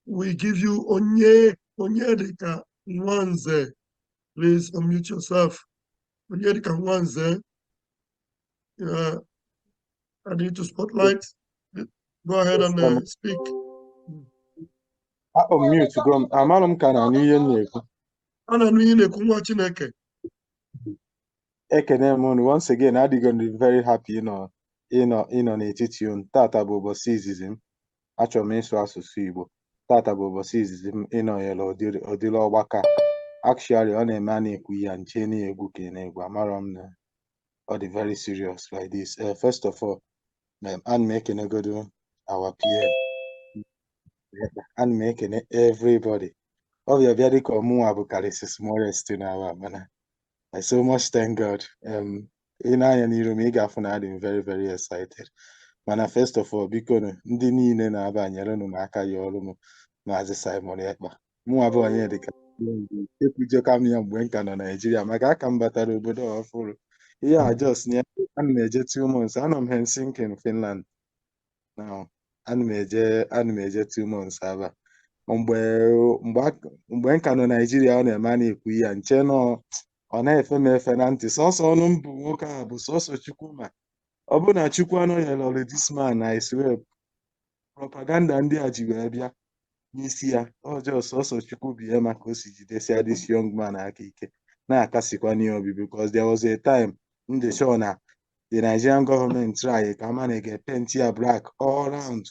We give you Onyedika Nwanze. Please unmute yourself. Onyedika Nwanze. I need to spotlight. Go ahead and speak. Akpọ m mute go m amarọ m ka na-anụ ihe m na-ekwu. A na-anụ ihe na-ekwu, nwa Chineke. Ekene m unu once again. Adịgo m very happy ịnọ n'etiti unu. Tata bụ ụbọchị izizi m achọrọ m ịsụ asụsụ Igbo. Tata bụ ụbọchị izizi m ịnọnyere ụdịrị ọgbakọ a. Actually, ọ na-eme a na-ekwu ya nche na-egwu ka ị na-egwu, amarọ m na ọ dị very serious like this. First of all, ana m ekenegodo our PM, ana m ekene everybody. Ọ bịa bịa dịka ọmụnwa bụ karịsị smallest na awa, mana I so much thank God. Ị na-anya n'iru m, ị ga-afụ na adị m very very excited. Mana first of all, biko nụ, ndị niile na-aba nyerenụ m aka ya ọrụ m Maazị Simon Ekpa. Mụnwa bụ onye dịka ekwujoka m ya mgbe m ka nọ Naijiria, maka aka m batara obodo a ọfụrụ. Ihe a just na ana m eje 2 months, anọ m Helsinki in Finland now. Ana m eje 2 months aba. Mgbe m ka nọ Naijiria, ọ na-eme a na-ekwu ya nche nọ ọ na-efe m efe na ntị. Sọsọ ọnụ m bụ nwoke a bụ sọsọ Chukwu, ma ọ bụ na Chukwu anọnyere this man, I swear, propaganda ndị a ji wee bịa n'isi ya ọjọọ. Sọsọ Chukwu bụ ihe maka o si jidesia this young man aka ike na-akasikwa obi, because there was a time m dị sure na the Nigerian government try ka ama na ga-paint ya black all round,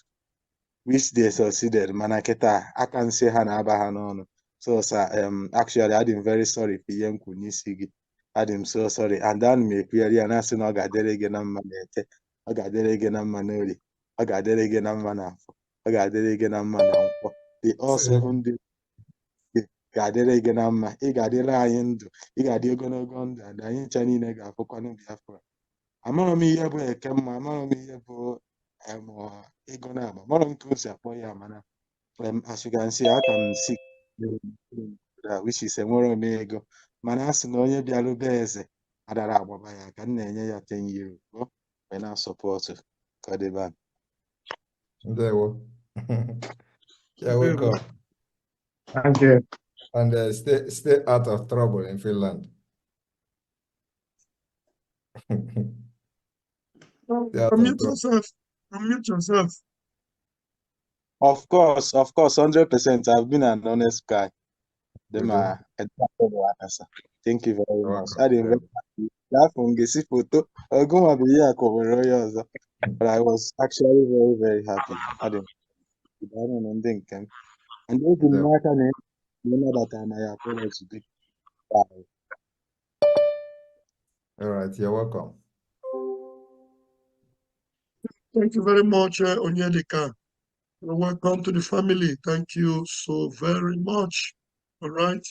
which they succeeded. Mana kịta aka nsị ha na-aba ha n'ọnụ. So sir, actually, adị m very sorry for ihe m kwuru n'isi gị. Adị m so sorry, and ana m ekwugharị ya na-asị na ọ ga-adịrị gị na mma na Eke, ọ ga-adịrị gị na mma n'Orie, ọ ga-adịrị gị na mma n'Afọ, ọ ga-adịrị gị na mma na Nkwọ. The all 7 days ga-adịrị gị na mma. Ị ga-adịrị anyị ndụ, ị ga-adị ogologo ndụ, and anyị ncha niile ga-afụkwanụ Biafra. Amarọ m ihe bụ Eke mma, amarọ m ihe bụ ego na-agba, amarọ m ka o si akpọ ya, mana as you can see, aka m si, which is enwere m ego, mana a sị na onye bịara be eze adara agbaba ya ka m na-enye ya €10 wee na-support ka ọ dịba. Ndewo. You're welcome. Thank you. And stay out of trouble in Finland. Stay out of Unmute trouble. yourself. Unmute yourself. Of course, 100%. I've been an honest guy. Them Udo. are. Thank you very You're much. welcome. I didn't very happy. Afọ m ga-esi foto ọgụnwa bụ ihe a ka o nwere onye ọzọ. But I was actually very, very happy. Adị m daalụ ndị nke m. And eji m Ndewo. n'aka na ị nabatara na ya apology gị. Bye. All right, you're welcome. Thank you very much, Onyedika. You're welcome to the family. Thank you so very much. All right.